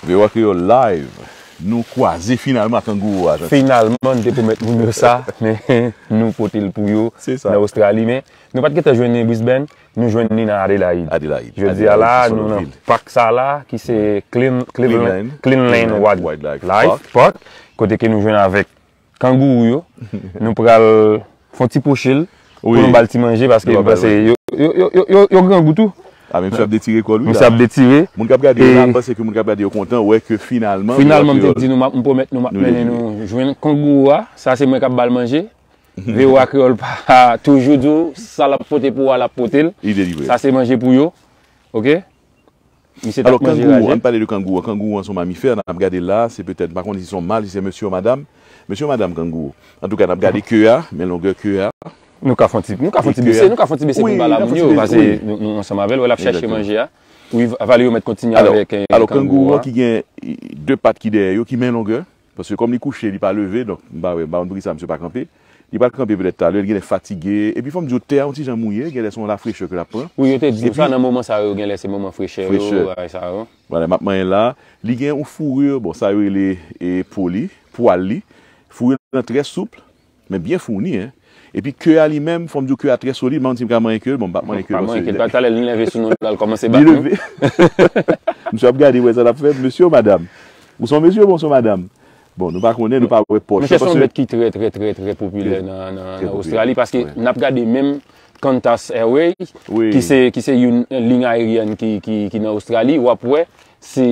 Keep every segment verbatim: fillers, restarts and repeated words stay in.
V O A Kreyòl Live. Nou kwaze finalman ak kangou a, Jean-Ti. Finalman, nou te pwomèt moun yo sa, men nou pote l pou yo nan Ostrali. Men nou pa t gentan jwenn li Brisbane, nou jwenn li nan Adelaide. Adelaide. Jodi a la, nou nan pak sa la, ki se Clean, Cleveland, Cleanland Wildlife Park, kote ke nou jwenn avèk kangou yo. Nou pral fè yon ti pwoche l pou nou ba l ti manje, paske yo, yo, yo, yo, yo grangou tou. Ah, men misye ap detire kò l, wi, la. Misye ap detire. Moun k ap gade yo la, m panse ke moun k ap gade yo kontan, wè ke finalman, finalman, m te di nou, m ap, m pwomèt nou, m ap mennen nou jwenn kangou a. Sa se mwen k ap ba l manje. V O A Kreyòl pa toujou di w, sa l ap pote pou ou a, l ap pote l. Li delivre. Sa se manje pou yo. Oke? Misye t ap manje raje. Alò, kangou, ann pale de kangou an. Kangou an se yon mamifè, n ap gade l la, se petèt, m pa konnen si se yon mal, si se mesye ou madanm. Mesye ou madanm kangou. Antouka, n ap gade ke a, men longè ke a. Nou ka fè yon ti, nou ka fè yon ti bese, nou ka fè yon ti bese pou n ba lamoun yo, paske nou, nou ansanm avè l, wè l ap chèche manje a. Wi, Valerio mèt kontinye avèk, eh, kangou a. Alò, kangou an ki gen, eh, de pat ki dèyè yo, ki men longè. Paske kòm li kouche, li pa leve, donk m pa wè, m pa konn poukisa misye pa kanpe. Li pral kanpe petèt talè, li genlè fatige. Epi fò m di w, tè a yon ti jan mouye, genlè se yon lafrechè ke l ap pran. Wi, yo te di w sa nan moman sa yo, genlè se moman frechè yo, bagay sa yo. Vwala, m ap manyen la. Li gen yon fouri, bon, sa yo rele, e, po li, pwal li. Fouri lan trè soup, men byen founi, en. Epi ke a li menm, fò m di w ke a trè solid, m pa konn si m ka manyen ke l, bon, m p ap manyen ke l paske talè li leve sou nou, l al kòmanse bat nou. Li leve. Misye ap gade, wè sa l ap fè, mesye ou madanm. Ou se yon mesye oubyen ou se yon madanm? Bon, nou pa konnen, nou pa wè pòch yo, paske se yon bèt ki trè, trè, trè, trè popilè nan, nan, nan Ostrali, paske n ap gade menm Qantas Airways, ki se, ki se youn liy ayeryèn ki, ki, ki nan Ostrali, w ap wè, se,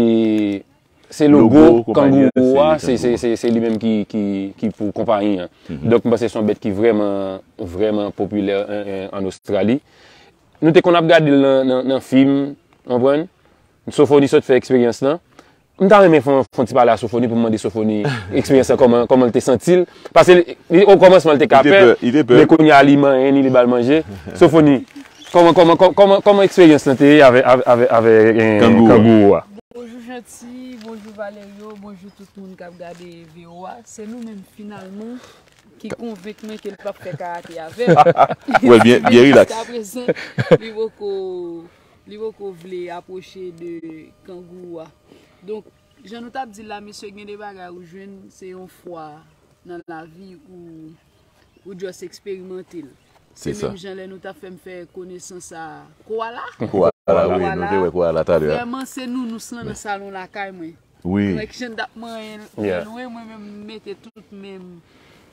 se logo kangou a, se, se, se, se li menm ki, ki, ki pou konpayi an. Donk, m panse se yon bèt ki vrèman, vrèman popilè, en, en, ann Ostrali. Nou te konn ap gade l nan, nan, nan fim, w konprann? Sofoni sot fè eksperyans lan. M ta renmen fè yon, fè yon ti pale a Sofoni pou m mande Sofoni eksperyans lan, kòman, kòman l te santi l. Paske li, li, o kòmansman, li te ka pè, men kounye a, li manyen ni, li ba l manje. Sofoni, kòman, kòman, kòman, kòman, kòman eksperyans lan te ye avè, avè, avè, avè, eh, kangou a? Bonjou Jeanty, bonjou Valerio, bonjou tout moun k ap gade V O A. Se nou menm finalman ki konvenk mwen ke l p ap fè karate avè m. Wè l byen, byen rilaks. Jiskaprezan, li poko, li poko vle apwoche de kangou a. Donk, jan nou t ap di l la, mesye, gen de bagay ou jwenn, se yon fwa nan lavi ou, ou just eksperimante l. Se menm jan lè nou t ap fè m fè konesans a kowala. Kowala, wi, nou te wè kowala talè a. Vrèman, se nounous lan nan salon lakay mwen. Wi. Mwen ki jan t ap manyen l byen lwen, mwen menm m mete tout men m,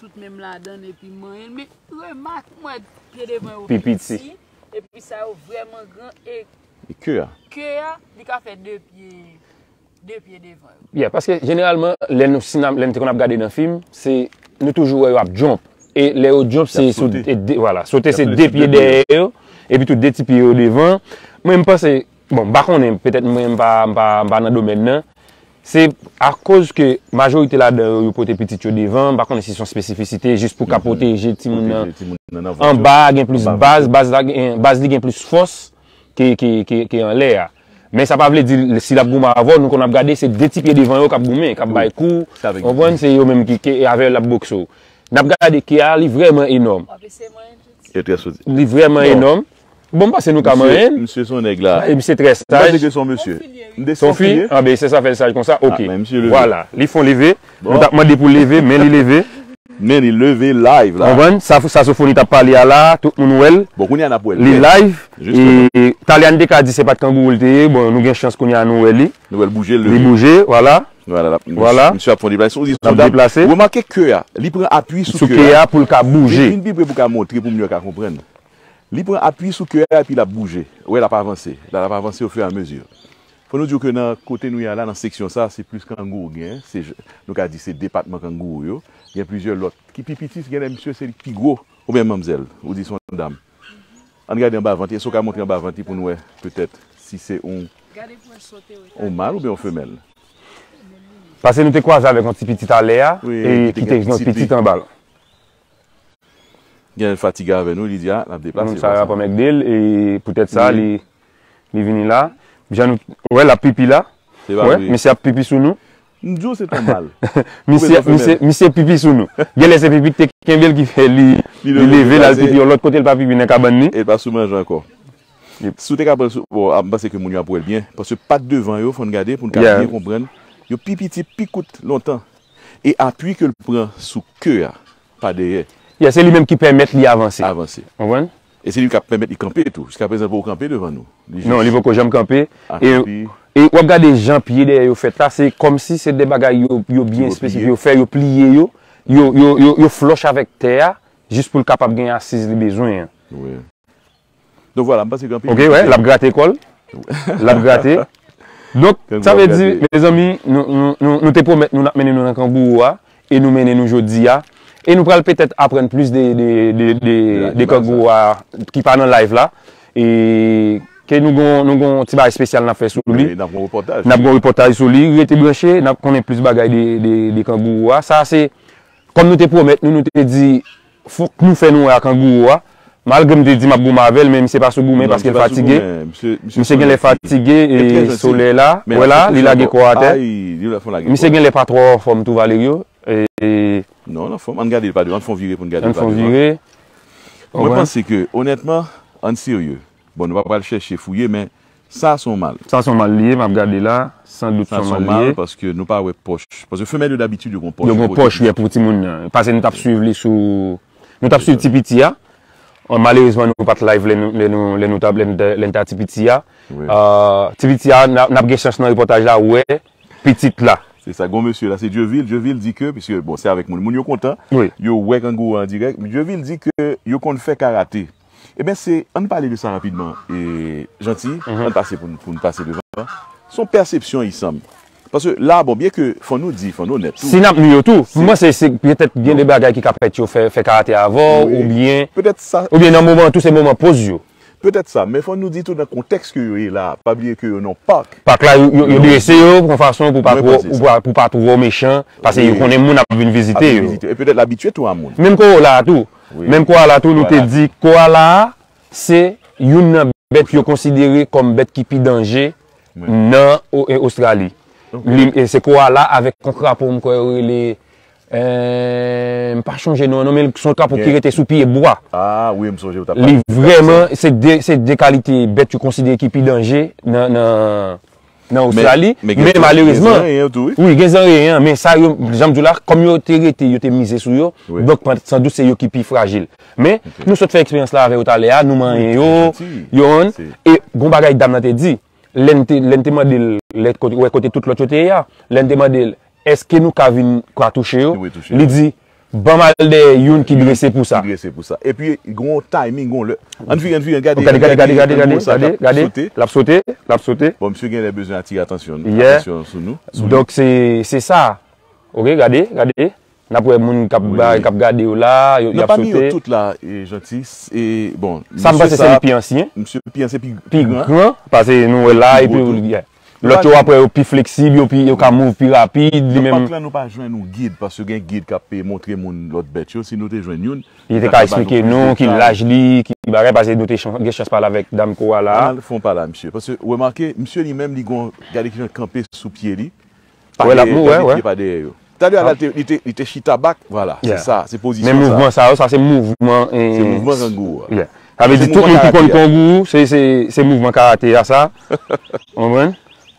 tout men m ladan l epi m manyen l. Men remak, m wè pye devan yo pi piti, epi sa yo vrèman gran e ke a, ke a, li ka fè de pye, de pye devan yo. Yeah, paske jeneralman, lè nou, si n ap, lè n te konn ap gade nan fim, se, nou toujou wè yo ap jump. E lè yo jump, se sou, e de, vwala, sote se de pye dèyè yo, epi tou de ti pye yo devan. Mwen, m panse, bon, m pa konnen, petèt mwen, m pa, m pa, m pa nan domèn nan. Se akoz ke majorite ladan yo, yo pote pitit yo devan, m pa konnen si se yon espesifisite, jis pou ka pwoteje timoun nan. Anba a gen plis baz, baz la gen, baz li gen plis fòs ke, ke, ke, ke anlè a. Men sa pa vle di, si l ap goumen avè w, nou konn ap gade, se de ti pye devan yo k ap goumen, k ap bay kou, w konprann, se yo menm ki, ke avè yo l ap bokse w. N ap gade ke a, li vrèman enòm. Li trè solid. Li vrèman enòm. Bon, m panse nou ka manyen l. Misye se yon nèg la. E misye trè saj. M panse ke se yon mesye. M te se yon fi? Anben, se sa fè l saj konsa. Oke. Vwala. Li fè yon leve. Nou t ap mande pou l leve, men li leve. Men li leve live la. Konprann? Sa, sa Sofoni t ap pale a la, tout moun wè l. Bon, kounye a n ap wè l. Li live. E talè a n te ka di se pa t kangou l te ye. Bon, nou gen chans kounye a nou wè li. Nou wè l bouje, l leve. Li bouje, vwala. Vwala, l ap, vwala. Misye ap fè yon deplase. Ou di, l ap deplase. Ou remake ke a, li pran apui sou ke a pou l ka bouje. Vin, vin pi pre pou ka montre, pou moun yo ka konprann. Li pran apui sou ke a epi l ap bouje. Ou wè l ap avanse. L ap avanse ofiramezi. Fò nou di w ke nan kote nou ye a la, nan seksyon sa, se plis kangou gen. Se, nou ka di se depatman kangou yo. Gen plizyè lòt ki pi piti, genlè misye se li ki pi gwo. Oubyen manmzèl, ou di se yon dam. Ann gade anba vant li. Èske w ka montre anba vant li pou n wè petèt si se yon, yon mal oubyen yon femèl? Paske nou te kwaze avèk yon ti pitit alè a, e ki te gen yon pitit anba l. Gen fatige avè nou, li di a, l ap deplase. Moun sa yo ap anmègde l, e poutèt sa, li, li vini la. Jan nou wè, l ap pipi la. Wè, misye ap pipi sou nou. M di w se t yon mal. Misye, misye, misye pipi sou nou. Genlè se pipi k te kenbe l ki fè li, li leve, l al pipi yon lòt kote, l pa pipi nan kabann li. E l pa sou manje ankò. Si w te ka pran sou, bon, m panse ke moun yo ap wè l byen. Paske pat devan yo, fò n gade pou n ka byen konprann. Yo pi piti, pi kout lontan. E apui ke l pran sou ke a, pa dèyè. Yeah, se li menm ki pèmèt li avanse. Avanse. Konprann? E se li k ap pèmèt li kanpe tou. Jiskaprezan, l poko kanpe devan nou. Non, li poko janm kanpe. E, e w ap gade jan pye dèyè yo fèt la, se kòmsi se de bagay yo, yo byen espesifik yo fè, yo pliye yo, yo, yo, yo, yo flòch avèk tè a, jis pou l kapab gen asiz li bezwen an. Wi. Donk vwala, m panse gen anpil moun ki te. Ok, wè, l ap grate kò l. L ap grate. Donk, sa vle di, mezanmi, nou, nou, nou, nou te pwomèt nou n ap mennen nou nan kangourou a, e nou mennen nou jodi a. E nou pral petèt aprann plis de, de, de, de, de kangourou a ki pa nan live la. E ke nou gon, nou gon ti bagay espesyal n ap fè sou li. N ap gon repòtaj. N ap gon repòtaj sou li. Rete branche, n ap konnen plis bagay de, de, de kangourou a. Sa se, kòm nou te pwomèt nou, nou te di, fòk nou fè nou wè a kangourou a. Malgre m te di m ap goumen avè l, men misye pa sou goumen paske l fatige. Misye genlè fatige e solèy la, wè la, li lage kò atè. Misye genlè pa twò anfòm tou, Valerio. E, e, non, l anfòm. Ann gade l pa devan, ann fè yon vire pou n gade l pa devan. Ann fè yon vire. Mwen panse ke, onètman, ann serye. Bon, nou pa pral chèche fouye, men sa se yon mal. Sa se yon mal li ye, m ap gade la, san dout se yon mal li ye. Sa se yon mal paske nou pa wè pòch. Paske femèl yo dabitid yo gon pòch. Yo gon pòch, wi, pou timoun nan. Paske nou t ap swiv li sou, nou t ap swiv ti piti a. Malerezman, nou pa t live lè nou, lè nou, lè nou t ap, lè n t, lè n t a ti piti a. Wi. Ah, ti piti a, n ap, n ap gen chans nan repòtaj la, wè pitit la. Se sa, gon mesye la, se Dieuville. Dieuville di ke, piske, bon, se avèk moun, moun yo kontan, yo wè kangourou an dirèk. Dieuville di ke yo konn fè karate. Ebyen, se, ann pale de sa rapidman. E, Janti, ann pase pou n, pou n pase devan. Se yon pèsepsyon, i sanm. Paske la, bon, byen ke fò nou di, fò n onèt tou. Si n ap nou yo tou, mwen se, se petèt gen de bagay ki ka pèmèt yo fè, fè karate avè w, oubyen, oubyen nan moman an tou, se moman poz yo. Petèt sa, men fò nou di tou nan kontèks ke yo ye la, pa bliye ke yo nan pak. Pak la, yo, yo, yo drese yo, pran fason pou pa twò, pou pa, pou pa twò mechan, paske yo konnen moun ap vin vizite yo. E petèt l abitye tou a moun. Menm koala tou. Menm koala tou, nou te di koala a, se youn nan bèt yo konsidere kòm bèt ki pi danje nan O-, e, Ostrali. Li, e se koala avèk yon krapo, m kwè yo rele, e, m pa chonje non an non, men se yon krapo ki rete sou pye bwa. Ah, wi, m sonje ou t ap pale de sa. Li vrèman, se de, se de kalite bèt yo konsidere ki pi danje nan, nan, nan Ostrali, men malerezman, wi, gen zanreyen an, men sa yo, jan m di w la, kòm yo te rete, yo te mize sou yo, donk, san dout se yo ki pi frajil. Men, nou sot fè eksperyans la avè yo talè a, nou manyen yo, yo konprann, e gon bagay dam nan te di, lè n te, lè n te mande l, lè kote, wè kote tout lòt yo te ye a, lè n te mande l, èske nou ka vin ka touche yo? Li di, ban m al dèyè youn ki drese pou sa. Ki drese pou sa. Epi, gon timing, gon lè. Ann vire, ann vire, gade, gade, gade, gade, gade, gade, gade, l ap sote, l ap sote, l ap sote. Bon, misye genlè bezwen atire atansyon, atansyon sou nou, sou li. Donk, se, se sa. Ok, gade, gade. N ap wè moun k ap bay, k ap gade yo la, yo, y ap sote. Nan pami yo tout la, e, Janti, e, bon, sa m panse se li pi ansyen. Misye pi ansyen, pi gran. Pi gran, paske nou wè la, epi lòt yo apre yo pi fleksib, yo pi, yo ka move pi rapid, li menm. Nan pak la, nou pa jwenn yon gid, paske gen gid k ap, e, montre moun lòt bèt yo. Si nou te jwenn youn, li ta ka ba nou plis detay. Li te ka eksplike nou ki laj li, ki bagay, paske nou te chan-, gen chans pale avèk dam koala a. Ann al fè yon pale a misye, paske remake, misye li menm, li gon, gade kijan l kanpe sou pye li. Pa dèyè, gade pye pa dèyè yo. Talè a la, li te, li te, li te chita back, vwala, se sa, se pozisyon sa. Men mouvman sa yo, sa se mouvman, e, se mouvman kangourou a. Sa vle di tout moun ki konn kangourou, se, se, se mouvman karate a sa. Ou konprann?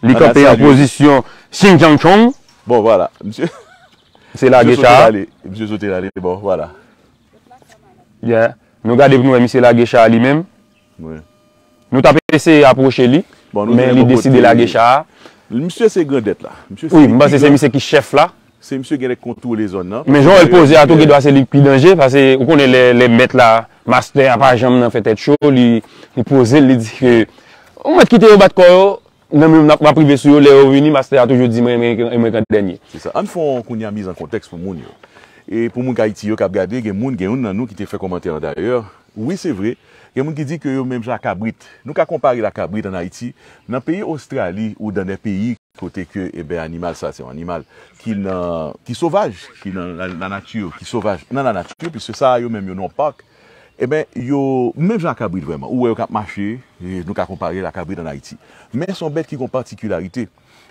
Li kanpe an pozisyon Shin Jang Chong. Bon, vwala, misye. Misye lage cha. Misye sote ale, bon, vwala. Yeah. Nou gade pou nou wè misye lage cha li menm. Wi. Nou t ap eseye apwoche li, men li deside lage cha a. Misye se grandèt la. Wi, m panse se misye ki chèf la. Se misye genlè k kontwole zòn nan. Men jan w wè l poze a tou, gen dwa se li k pi danje, paske ou konnen lè, lè mèt la, mastè a pa janm nan fè tèt cho, li, li poze l, li di ke ou mèt kite yo bat kò yo, nan men m, m ap rive sou yo, lè yo vini, mastè a toujou di mwen, mwen, mwen k an dènye. Se sa. Ann fè yon kounye a miz an kontèks pou moun yo. E pou moun k Ayiti yo k ap gade, gen moun, gen youn nan nou ki te fè kòmantè an dayè. Wi, se vre. Gen moun ki di ke yo menm jan ak kabrit. Nou ka konpare l ak kabrit ann Ayiti. Nan peyi Ostrali ou dans des pays kote ke, eben, animal sa, se yon animal ki nan, ki sovaj, ki nan la, la nature, ki sovaj nan la nature, piske sa a yo menm yo nan yon pak, eben, yo menm jan ak kabrit vrèman. Ou wè yo k ap mache, e nou ka konpare l ak kabrit ann Ayiti. Men se yon bèt ki gen yon patikilarite.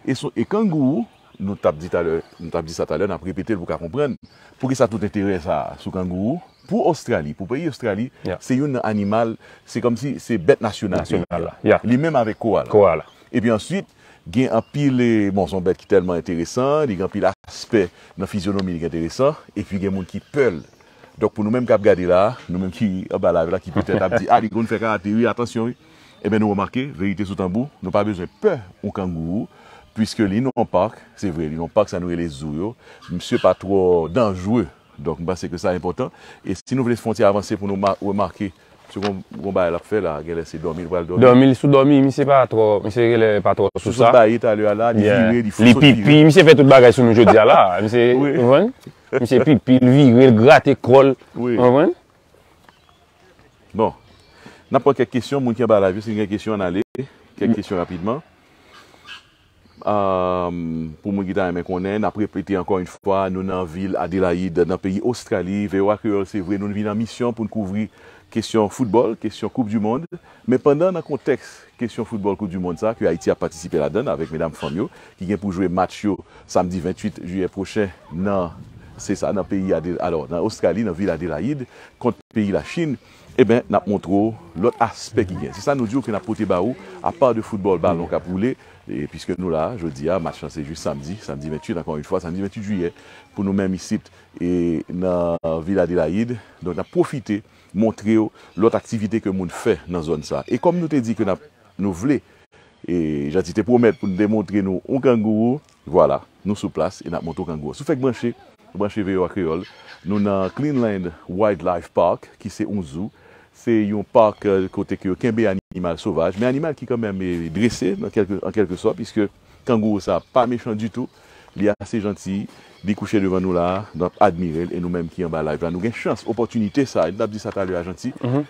E se, e kangourou, nou t ap di talè, nou t ap di sa talè, n ap repete l pou w ka konprann. Poukisa tout enterè sa a sou kangourou? pou Ostrali, pou peyi Ostrali, se youn nan animal, se kòmsi se bèt nasyonal peyi a. Li menm avèk koala. Epi answit, gen anpil, e, bon, se yon bèt ki tèlman enteresan, li gen anpil aspè nan fizyonomi li ki enteresan, epi gen moun ki pè l. Donk, pou nou menm k ap gade la, nou menm ki anba live la, ki petèt ap di, "A, li konn fè karate, wi, atansyon, wi." Ebyen, nou remake, verite sou tanbou, nou pa bezwen pè yon kangourou, piske li nan yon pak, se vre, li nan yon pak, sa nou rele zoo yo. Misye pa twò danjere. Donk, m panse ke sa enpòtan. E si nou vle fwontyè avanse pou nou ma-, remake, se gon, gon bagay l ap fè la, genlè se dòmi, li pral dòmi. Dòmi, li sou dòmi, misye pa twò, misye genlè pa twò sou sa. Sou bay talè a la, li vire, li sot vire. Li pipi, misye fè tout bagay sou nou jodi a la. Misye, ou konprann? Misye pipi, li vire, li grate kò l. Ou konprann? Bon. N ap pran kèk kesyon, moun ki anba live yo, si n gen kesyon, ann ale. Kèk kesyon rapidman. Pou moun ki ta renmen konnen, n ap repete ankò yon fwa, nou nan vil Adelayid, nan peyi Ostrali. V O A Kreyòl, se vre, nou vin an misyon pou n kouvri kesyon foutbòl, kesyon Koup di Mond. Men pandan nan kontèks kesyon foutbòl Koup di Mond sa, ke Ayiti ap patisipe ladan l avèk medam fanm yo, ki gen pou jwe match yo samdi venntuit jiyè pwochen nan, se sa, nan peyi Ade-, alò, nan Ostrali, nan vil Adelayid, kont peyi Lachin, ebyen, n ap montre w lòt aspè ki gen. Se sa nou di w ke n ap pote ba ou, apa de foutbòl, balon k ap woule, e piske nou la, jodi a, match lan se jis samdi, samdi venntuit, ankò yon fwa, samdi venntuit jiyè, pou nou menm isit, e nan vil Adelayid. Donk, n ap pwofite montre w lòt aktivite ke moun fè nan zòn sa. E kòm nou te di ke n ap, nou vle, e Janti te pwomèt pou n te montre nou yon kangourou, vwala, nou sou plas e n ap montre w kangourou. Si w fèk branche, ou branche V O A Kreyòl, nou nan Cleanland Wildlife Park, ki se yon zoo. Se yon pak, e, kote ke yo kenbe animal sovaj, men animal ki kanmenm, e, drese, nan kèlke, an kèlke sòt, piske kangourou sa pa mechan ditou, li ase janti, li kouche devan nou la, n ap admire l, e nou menm ki anba live la, nou gen chans, opòtinite sa, e n t ap di sa talè a, Janti,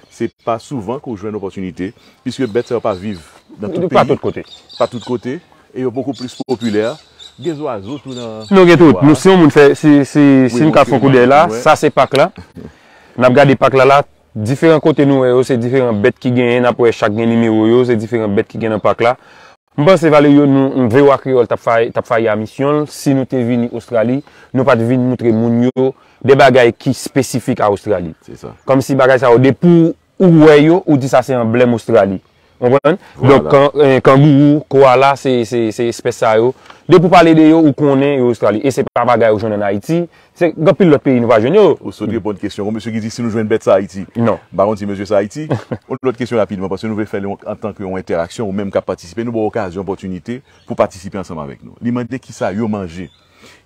se pa souvan ke w jwenn opòtinite, piske bèt sa yo pa viv nan tout peyi, pa tout kote, e yo poko plis popilè, gen zwazo tou nan... Nou gen tout, nou, si yon moun fè, si, si, si nou ka fè yon koudèy la, sa se pak la, n ap gade pak la la, diferan kote nou wè yo, se diferan bèt ki genyen, n ap wè chak gen nimewo yo, se diferan bèt ki gen nan pak la. M panse, Valerio, nou, V O A Kreyòl t ap fè, t ap fè a misyon l, si nou te vini Ostrali, nou pa t vin moutre moun yo de bagay ki espesifik a Ostrali. Se sa. Kòmsi bagay sa yo, depi w wè yo, ou di sa se anblèm Ostrali. Ou konprann? Donk, kan-, e, kangourou, koala, se, se, se espès sa yo. Depi w pale de yo, ou konnen yo Ostrali. E se pa bagay ou jwenn ann Ayiti. Se gen anpil lòt peyi nou pa jwenn yo. Ou sot reponn kesyon. Gon mesye ki di si nou jwenn bèt sa Ayiti. Non. M pa konn si mesye sa Ayiti. Yon lòt kesyon rapidman, paske nou vle fè l yon, antanke yon entèraksyon, ou menm k ap patisipe, nou ba w okazyon, opòtinite pou w patisipe ansanm avèk nou. Li mande kisa yo manje.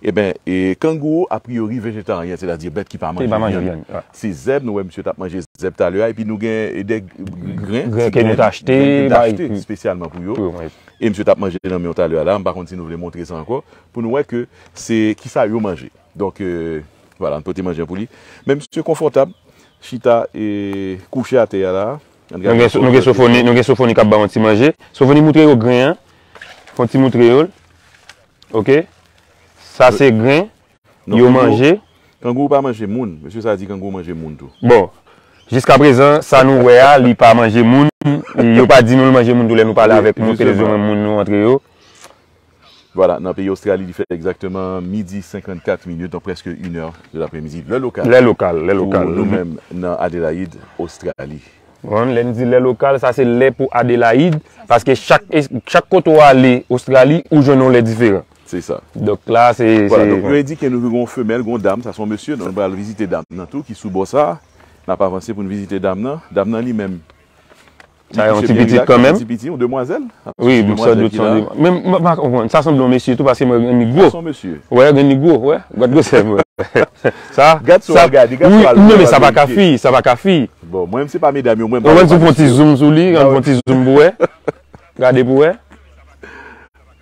Ebyen, e, kangourou, apriyori, vejetaryen, sètadi bèt ki pa manje vyann. Se zèb, nou wè misye t ap manje zèb talè a, epi nou gen, e, de gren, gren ke nou t achte, gren ke nou t achte espesyalman pou yo. E misye t ap manje nan men w talè a la, m pa konn si nou vle montre sa ankò, pou nou wè ke se kisa yo manje. Donk, e, vwala, n pote manje an pou li. Men misye konfòtab, chita e kouche atè a la. Nou gen, nou gen Sofoni, nou gen Sofoni k ap ba yon ti manje. Sofoni, moutre yo gren an. Fè yon ti moutre yo l. Oke? Sa se gren yo manje. Kangourou pa manje moun. Mesye sa di kangourou manje moun tou. Bon, jiskaprezan, sa nou wè a, li pa manje moun. Yo pa di nou l manje moun tou lè nou pale avèk nou, ke lèzòm moun nou antre yo. Vwala, nan peyi Ostrali, li fè egzakteman midi senkannkat minit, donk prèske inè de lapremidi, lè lokal. Lè lokal, lè lokal. Pou nou menm nan Adelayid, Ostrali. Bon, lè n di lè lokal, sa se lè pou Adelayid, paske chak, chak kote w ale Ostrali, ou jwenn yon lè diferan. Se sa. Donk la, se, vwala, se, donk, yo endike nou ke gon femèl, gon dam, sa se yon mesye, donk nou pral vizite dam nan tou, ki sou bò sa a. N ap avanse pou n vizite dam nan. Dam nan li menm, Sa yon ti pitit kanmenm. Ti pitit, yon demwazèl. Wi, m sandout se yon demwazèl. Men m pa konprann. Sa sanble yon mesye tou, paske mwen, li gwo. Sa se yon mesye. Wè, li gwo, wè. Gad gwosè, wè. Sa, gad sa w ap gade, gad sa w ap gade. Non, men sa pa ka fi, sa pa ka fi. Bon, mwen menm se pa medam yo, mwen m pa. Ou wè, si w fè yon ti zoom sou li, ou fè yon ti zoom pou wè. Gade pou wè.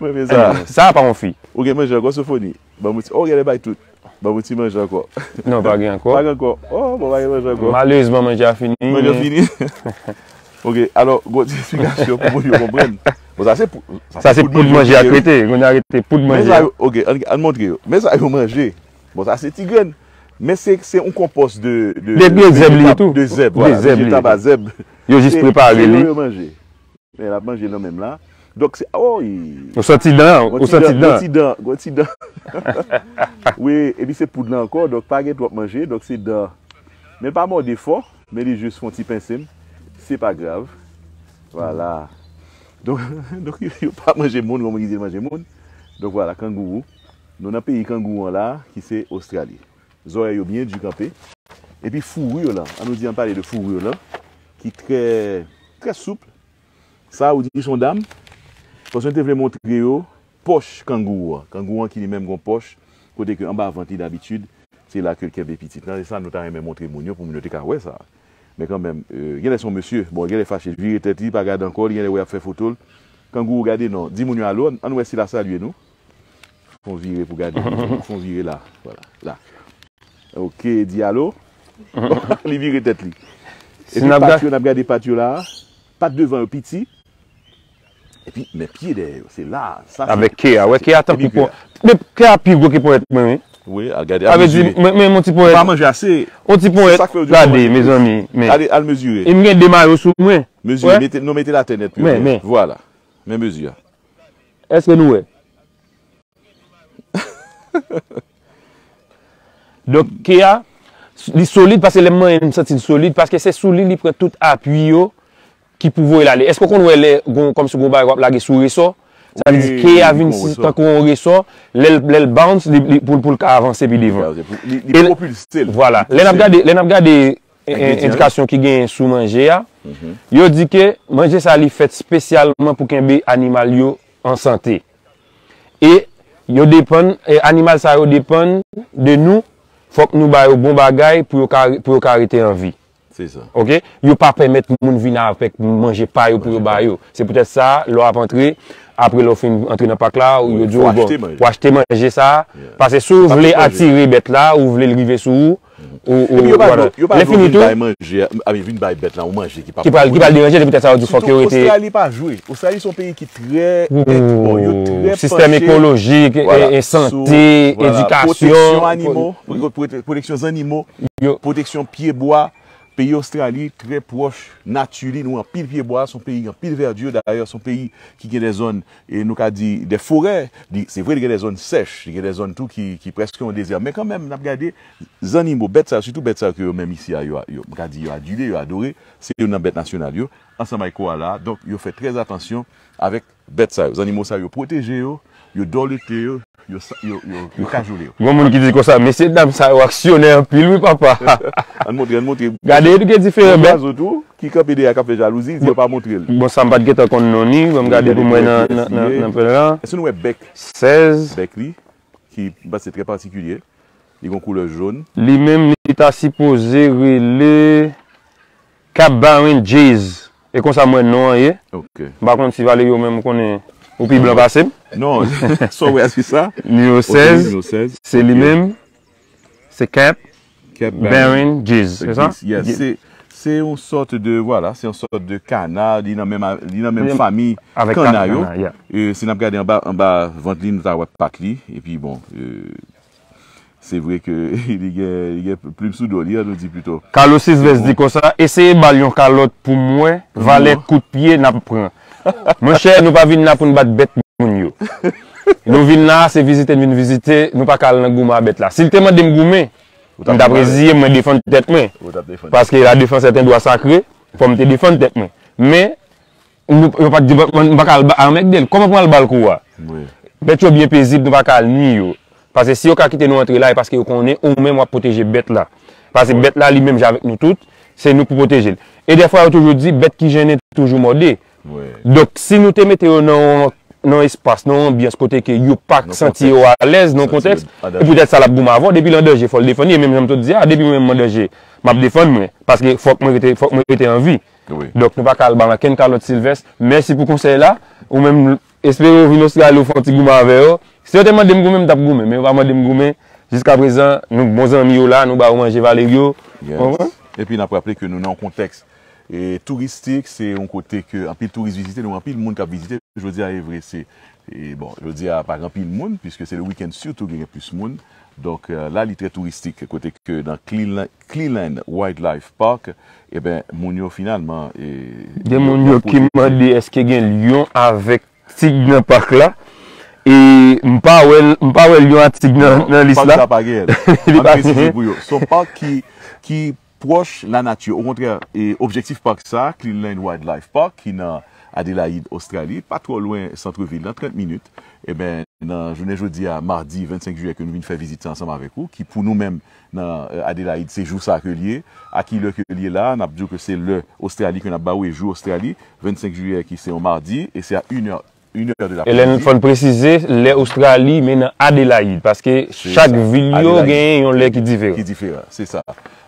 Mwen men sa. Sa pa yon fi. Ou gen manje ankò, Sofoni? Ban m yon ti, oh, genlè bay tout. Ban m yon ti manje ankò. Non, pa gen ankò. Pa gen ankò. Oh, bon, pa gen manje ankò. Malerezman, manje a fini. Manje a fini. Ok, alò, gon ti esplikasyon pou moun yo konprann. Bon, sa se pou, sa se poud manje a k rete. Kounye a rete poud manje a. Men sa yo, ok, ann, ann montre yo. Men sa yo manje. Bon, sa se ti grenn. Men se, se yon konpòs de, de, de zèb li tou. De zèb, vwala, vejetab a zèb. Yo jis prepare li. Se, se yo manje. Men l ap manje l nan men m la. Donk, se, oh, ou santi dan, ou santi dan. Gon ti dan, gon ti dan. Wi, epi se poud la ankò, donk pa gen twòp manje, donk se dan. Men l pa mòde fò, men li jis fè yon ti pense m. Se pa grav. Vwala. Donk, donk yo, yo pa manje moun, yon moun ki di l manje moun. Donk vwala, kangourou. Nou nan peyi kangourou an la, ki se Ostrali. Zòrèy yo byen di kanpe. Epi fouri yo la, an nou di an pale de fouri yo la, ki trè, trè soup. Sa ou di se yon dam. Paske nou te vle montre yo pòch kangourou an. Kangourou an ki li menm gon pòch, kote ke anba vant li dabitid, se la ke l kenbe pitit lan. E sa nou ta renmen montre moun yo, pou moun yo te ka wè sa. Men kanmenm, euh, genlè se yon mesye, bon, genlè fache, vire tèt li, pa gade ankò, li genlè wè y ap fè foto l. Kangourou gade non, di moun yo alo, ann wè si l a salye nou. Fè yon vire pou gade, fè yon vire la, vwala, la. Ok, di alo. Li vire tèt li. Epi pat yo, n ap gade pat yo la, pat devan yo piti. Epi, men pye dèyè yo, se la, sa se. Avèk ke a, wè ke a tankou pon. Men ke a pi gwo ke ponyèt mwen, wi. Wi, al gade, al mezire. Sa vle di, men, men, yon ti ponyèt. Ou pa manje ase. Yon ti ponyèt. Se sa k fè yo di ponyèt. Gade, mezanmi, men. Ale, al mezire. E m gen de mayo sou mwen. Mezire, mete, nou mete l atè nèt pou yo wè. Men, men. Vwala. Men mezi a. Èske nou wè? Donk, ke a, li solid, paske lè m manyen l, m santi l solid, paske se sou li, li pran tout apui yo ki pou voye l ale. Èske w konn wè lè gon, kòmsi gon bagay w ap lage sou resò? Sa vle di ke a vin tankou yon resò, lè l, lè l bounce, li, li, pou, pou l ka avanse pi devan. Li, li pwopilse l. Vwala. Lè n ap gade, lè n ap gade, e, e, endikasyon ki genyen sou manje a, yo di ke manje sa li fèt espesyalman pou kenbe animal yo an sante. E yo depann, e animal sa yo depann de nou, fòk nou ba yo bon bagay pou yo ka, pou yo ka rete an vi. Se sa. Ok? Yo pa pèmèt moun vin avèk manje pa yo pou yo ba yo. Se poutèt sa, lè w ap antre, apre lè w fin antre nan pak la, yo di w, bon, pou achte manje sa, paske si w vle atire bèt la, ou vle l rive sou ou, ou, ou, vwala. Lè fini tou, vin bay manje, a, vin bay bèt la yon manje ki pa ki pral, ki pral deranje, se poutèt sa yo di fòk yo rete. Ostrali pa jwe. Ostrali se yon peyi ki trè, bon, yo trè sistèm ekolojik, e, e sante, edikasyon, pwoteksyon animo, pwote-, pwoteksyon zannimo, pwoteksyon pyebwa. Peyi Ostrali trè pwòch nati li, nou anpil pyebwa, se yon peyi anpil vèdi, dayè se yon peyi ki gen de zòn, e nou ka di de forè, li, se vre li gen de zòn sèch, li gen de zòn tou ki, ki prèske yon dezè, men kanmenm n ap gade zannimo, bèt sa yo, sitou bèt sa yo ke yo menm isi a, yo, yo, m ka di yo adile, yo adore, se youn nan bèt nasyonal yo, ansanm ak koala, donk yo fè trè atansyon avèk bèt sa yo, zannimo sa yo pwoteje yo, yo dòlete yo, yo sa-, yo, yo, yo kajole yo. Gon moun ki di konsa, mesye dam sa yo aksyonè anpil wi papa. Ann montre, ann montre. Gade, nou gen diferan bèt. Gon zwazo tou, ki kanpe dèyè k ap fè jalouzi, li di yo pa montre l. Bon, sa m pa t gentan konn non ni, ban m gade pou mwen nan, nan, nan, nan plan an. Èske nou wè bèk? Sèz. Bèk li, ki m panse trè patikilye. Li gon koulè jòn. Li menm, li ta sipoze rele Cap Barren Jays. E konsa m wè non an ye. Ok. M pa konn si Valerio menm ou konnen ou pi blan pase m. Non, sa w wè a se sa. Nimewo sèz, se li menm. Se Cap Barren Jays, se sa? Yes, se, se yon sòt de, vwala, se yon sòt de kana, li nan menm, li nan menm fami kana yo. E si n ap gade anba, anba vant li, nou ta wè pat li. Epi bon, e, Se vre ke li gen, li gen plim sou do li, an nou di pito. Carlos Silvestre di konsa, eseye ba l yon kalòt pou mwen, valè kout pye n ap pran. Monchè, nou pa vin la pou n bat bèt moun yo. Nou vin la, se vizite n vin vizite, nou pa ka al nan goumen a bèt la. Si l te mande m goumen, m t ap reziye m, mwen defann tèt mwen. Paske la défense est un droit sacré, fò m te defann tèt mwen. Men, nou, yo pa t di, m pa ka al ba, anmègde l. Kòman pou m al ba l kou a? Bèt yo byen pezib, nou pa ka al nwi yo. Paske si yo ka kite nou antre la, e paske yo konnen ou menm w ap pwoteje bèt la. Paske bèt la, li menm jan avèk nou tout, se nou pou pwoteje l. E dèfwa, yo toujou di, bèt ki jennen toujou mòde. Donk, si nou te mete yo nan, nan yon espas, nan yon anbyans kote ke yo pa santi yo alèz, nan yon kontèks, e poutèt sa l ap goumen avè w, depi l an danje, fò l defann li. E menm jan m sot di a, depi mwen menm m an danje, m ap defann mwen. Paske fòk mwen rete, fòk mwen rete an vi. Donk, nou pa ka al ba l ankenn kalòt, Sylvestre. Mèsi pou konsèy la. Ou menm, espere w vin Ostrali, ou fè yon ti goumen avè yo. Si yo te mande m goumen, m t ap goumen. Men yo pa mande m goumen. Jiskaprezan, nou bon zanmi yo la, nou ba yo manje, Valerio. Konprann? Epi n ap raple ke nou nan yon kontèks, e, touristik, se yon kote ke anpil touris vizite, nou anpil moun k ap vizite. Jodi a, e vre, se, e, bon, jodi a pa gen anpil moun, puiske se le weekend, sitou gen plis moun. Donk, e, la, li trè touristik, kote ke nan Cleveland, Cleveland Wildlife Park, eben, moun yo finalman, e, gen moun yo ki mande èske gen lyon avèk tig nan pak la. E m pa wè, m pa wè lyon ak tig nan, nan lis la. Pak sa pa gen. Li pa gen. An presize pou yo. Se yon pak ki, ki pwòch lanati. Okontrè, e objektif pak sa, Cleanland Wildlife Park, ki nan Adelaide, Ostrali, pa twò lwen sant vil la, trant minit. Eben, nan jounen jodi a, madi vennsenk jiyè, ke nou vin fè vizit sa ansanm avèk ou, ki pou nou menm nan, e, Adelaide, se jou sa ke l ye. A ki lè ke l ye la, n ap di w ke se lè Ostrali, ke n ap ba w, e jou Ostrali, vennsenk jiyè, ki se yon madi, e se a inè, inè de lapremidi. E lè n fò n presize, lè Ostrali, men nan Adelaide, paske chak vil yo genyen yon lè ki diferan. Ki diferan, se sa.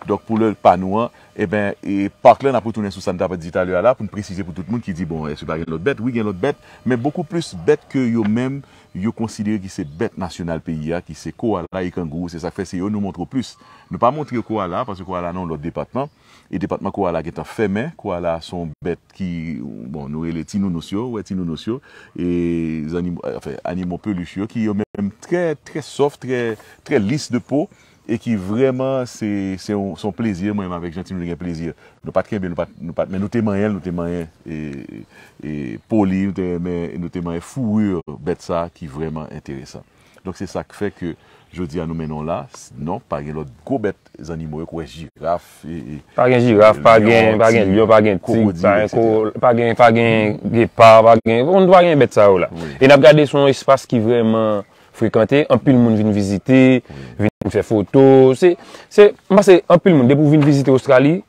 Donk, pou lè pa nou an, eben, e pak la, n ap retounen sou sa n t ap di talè a la, pou n presize pou tout moun ki di, bon, èske pa gen lòt bèt? Wi, gen lòt bèt, men bokou plis bèt ke yo menm, yo konsidere ki se bèt nasyonal peyi a, ki se koala e kangourou. Se sa k fè se yo nou montre w plis. Nou pa montre w koala, paske koala nan yon lòt depatman. E depatman koala gentan fèmen. Koala se yon bèt ki, bon, nou rele ti nounous yo, wè ti nounous yo. E zannimo, anfen, animo pelich yo, ki yo menm trè, trè sòf, trè, trè lis de po. E ki vrèman, se, se yon, se yon plezi, mwen menm avèk Jeanty, nou te gen plezi. Nou pa t kenbe, nou pa t, nou pa t, men nou te manyen l, nou te manyen, e, e, po li, nou te renmen, nou te manyen fouri bèt sa ki vrèman enteresan. Donk, se sa k fè ke jodi a nou mennen w la. S-, non, pa gen lòt gwo bèt zannimo yo, k wè jiraf, e, e, Pa gen jiraf, pa gen, pa gen lyon, pa gen tig, pa gen ko-, pa gen, pa gen gepa, pa gen, nou pa gen bèt sa yo la. Wi. E n ap gade se yon espas ki vrèman frekante, anpil moun vin vizite, vin fè foto. Se, se, m panse anpil moun, depi w vin vizite Ostrali,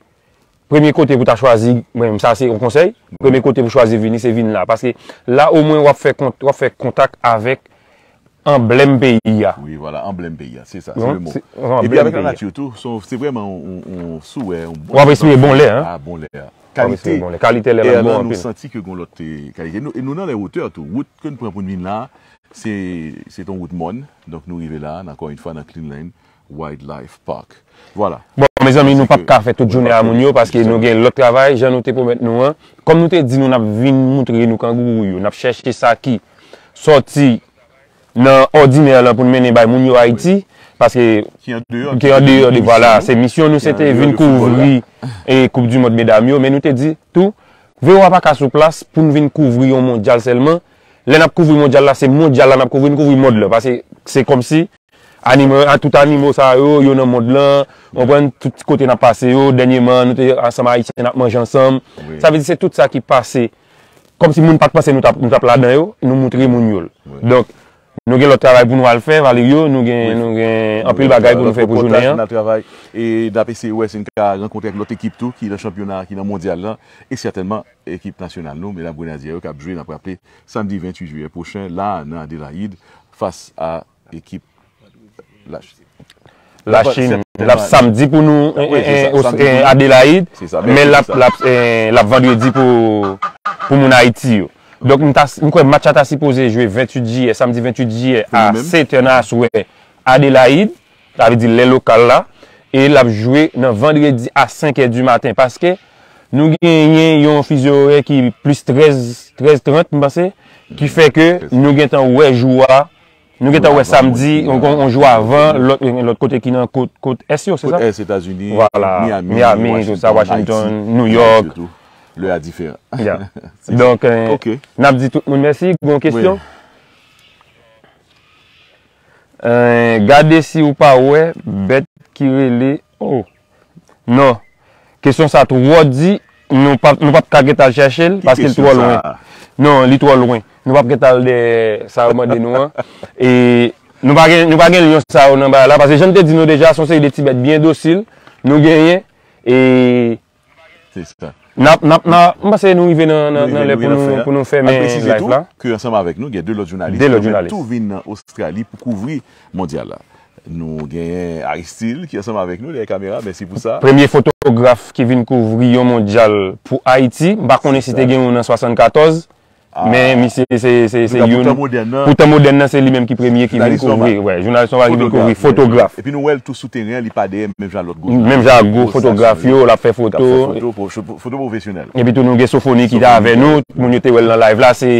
premye kote pou ta chwazi, mwen, sa se yon konsèy, premye kote pou chwazi vini, se vin la. Paske la, omwen, w ap fè kont-, w ap fè kontak avèk anblèm peyi a. Wi, vwala, anblèm peyi a, se sa, se le mo. Epi avèk lanati tou, se, se vrèman yon, yon, yon swè, yon bon. W ap respire bon lè, hein? Ah, bon lè. Kalite, kalite lè lan bon anpil. Santi ke gon lòt, eh, kalite. Nou, e nou nan lè wotè tou. Wout ke n pran pou n vin la, se, se yon wout mòn. Donk nou rive la, ankò yon fwa nan Cleanland Wildlife Park. Vwala. Bon, mezanmi, nou p ap ka fè tout jounen a moun yo, paske nou gen lòt travay, jan nou te pwomèt nou an. Kòm nou te di nou n ap vin moutre nou kangourou yo, n ap chèche sa ki sòti nan òdinè lan pou n mennen bay moun yo Ayiti, paske ki andeyò de, vwala, se misyon nou, se te vin kouvri e Koup di Mond medam yo, men nou te di tou, V O A pa ka sou plas pou n vin kouvri yon mondyal sèlman. Lè n ap kouvri mondyal la, se mondyal la n ap kouvri, n kouvri mond lan, paske se kòmsi animo, a, tout animo sa yo, yo nan mond lan, w konprann, tout kote n ap pase yo, dènyèman, nou te ansanm Ayisyen, n ap manje ansanm. Sa vle di se tout sa ki pase. Kòmsi moun pa t panse nou t ap, nou t ap ladan yo, nou moutre moun yo l. Donk, nou gen lòt travay pou nou al fè, Valerio, nou gen, nou gen anpil bagay pou nou fè pou jounen an. N ap travay, e n ap eseye wè si n ka rankontre ak lòt ekip tou ki nan chanpyona, ki nan mondyal lan, e sètènman ekip nasyonal nou, Medam Grenadyè yo, k ap jwe, n ap raple, samdi venntuit jiyè pwochen, la, nan Adelaide, fas a ekip Lachin. Lachin, l ap samdi pou nou, Adelaide, men l ap, l ap, eh, l ap vandredi pou, pou moun Ayiti yo. Donk, m ta, m kwè match la ta sipoze jwe venntuit jiyè, samdi venntuit jiyè a sètè nan aswè, Adelaide, sa vle di lè lokal la, e l ap jwe nan vandredi a senk è di maten, paske nou genyen yon fizo orè ki plis trèz, trèz trant, m panse, ki fè ke nou gentan wè jou a, nou gentan wè samdi, yon, yon jou avan, lòt, lòt kote ki nan kot, kot ès yo, se sa? Kot ès Etazini, Miami, Miami, tout sa, Washington, Washington, New York. Lè a diferan. Donk, eh, n ap di tout moun mèsi. Gon kesyon? Eh, gade si ou pa wè bèt ki rele, oh, non. Kesyon sa twò di, nou p ap, nou p ap ka gentan al chèche l, paske l twò lwen. Non, li twò lwen. Nou p ap gentan al dèyè sa yo mande nou an. E nou pa gen, nou pa gen lyon sa yo nan bagay la, paske jan m te di nou deja, se yon seri de ti bèt byen dosil nou genyen. E n ap, n ap, n ap, m panse nou rive nan, nan, nan lè pou nou, pou nou fèmen live la. Ke ansanm avèk nou, gen de lòt jounalis ki yo menm tou vin nan Ostrali pou kouvri mondyal la. Nou genyen Aristide ki ansanm avèk nou dèyè kamera, mèsi pou sa. Premye fotograf ki vin kouvri yon mondyal pou Ayiti. M pa konnen si te gen yon nan swasannkatòz, men misye se, se, se youn. Pou tan modèn nan, se li menm ki premye ki vin kouvri. Jounalis nòmal ki vin kouvri, fotograf. Epi nou wè l tou sou teren an, li pa dèyè, menm jan lòt gwo, menm jan gwo fotograf yo, l ap fè foto. Foto pwofesyonèl. Epi tou nou gen Sofoni ki te avè nou, moun yo te wè l nan live la, se,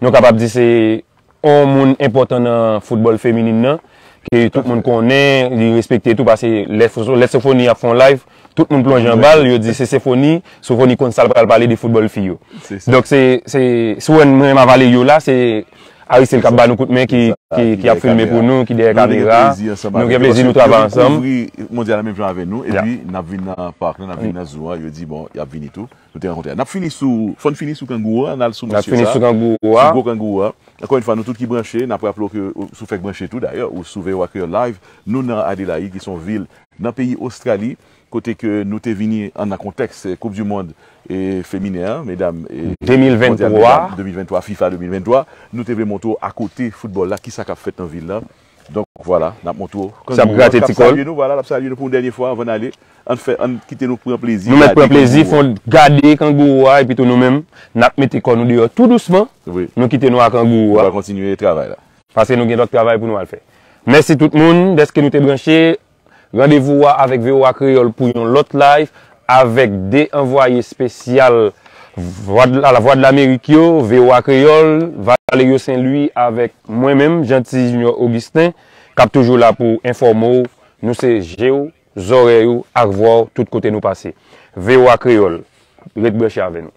nou kapab di se yon moun enpòtan nan foutbòl feminin nan, ke tout moun konnen, li respekte tou, paske lè, lè Sofoni ap fè yon live, tout moun plonje anba l, yo di se Sofoni, Sofoni konn sa l pral pale de foutbòl fi yo. Donk se, se, si w wè mwen avale yo la, se Aristide k ap ba nou kout men, ki, ki, ki ap filme pou nou, ki dèyè kamera. Nou gen plezi ansanm avèk yo paske yo kouvri Mondyal la menm jan avè nou. Epi, n ap vin nan pak la, n ap vin nan zoo a. Yo di, bon, y ap vini tou. Nou te rankontre. N ap fini sou, fò n fini sou kangourou a, n al sou mesye sa, sou gwo kangourou a. Ankò yon fwa, nou tout ki branche, n ap raple w ke, ou, si w fèk branche tou, dayè, ou sou V O A Kreyòl Live, nou nan Adelaide, ki se yon vil nan peyi Ostrali, kote ke nou te vini an nan kontèks, eh, Koup di Mond, eh, feminen an, medam, eh, de mil venntwa. Mondyal medam de mil venntwa, fifa de mil venntwa, nou te vle montre w akote foutbòl la, kisa k ap fèt nan vil la. Donk, vwala, n ap montre w. Sa ap grate ti kòl. L ap salye nou, vwala, l ap salye nou pou yon dènye fwa anvan n ale. Ann fè, ann kite nou pran plezi. Nou mèt pran plezi, fò n gade kangourou a, epi tou nou menm, n ap mete kò nou deyò tou dousman. Wi. Nou kite nou ak kangourou a. Nou va kontinye travay la. Paske nou gen lòt travay pou nou al fè. Mèsi tout moun dèske nou te branche. Randevou a avèk V O A Kreyòl pou yon lòt live avèk de anvwaye espesyal Vwa de la, Vwadlamerik yo, V O A Kreyòl, Valerio Saint Louis avèk mwen menm, Jeanty Junior Augustin, k ap toujou la pou enfòme w. Nou se je w, zòrèy ou ak vwa w tout kote nou pase. V O A Kreyòl, ret branche avè nou.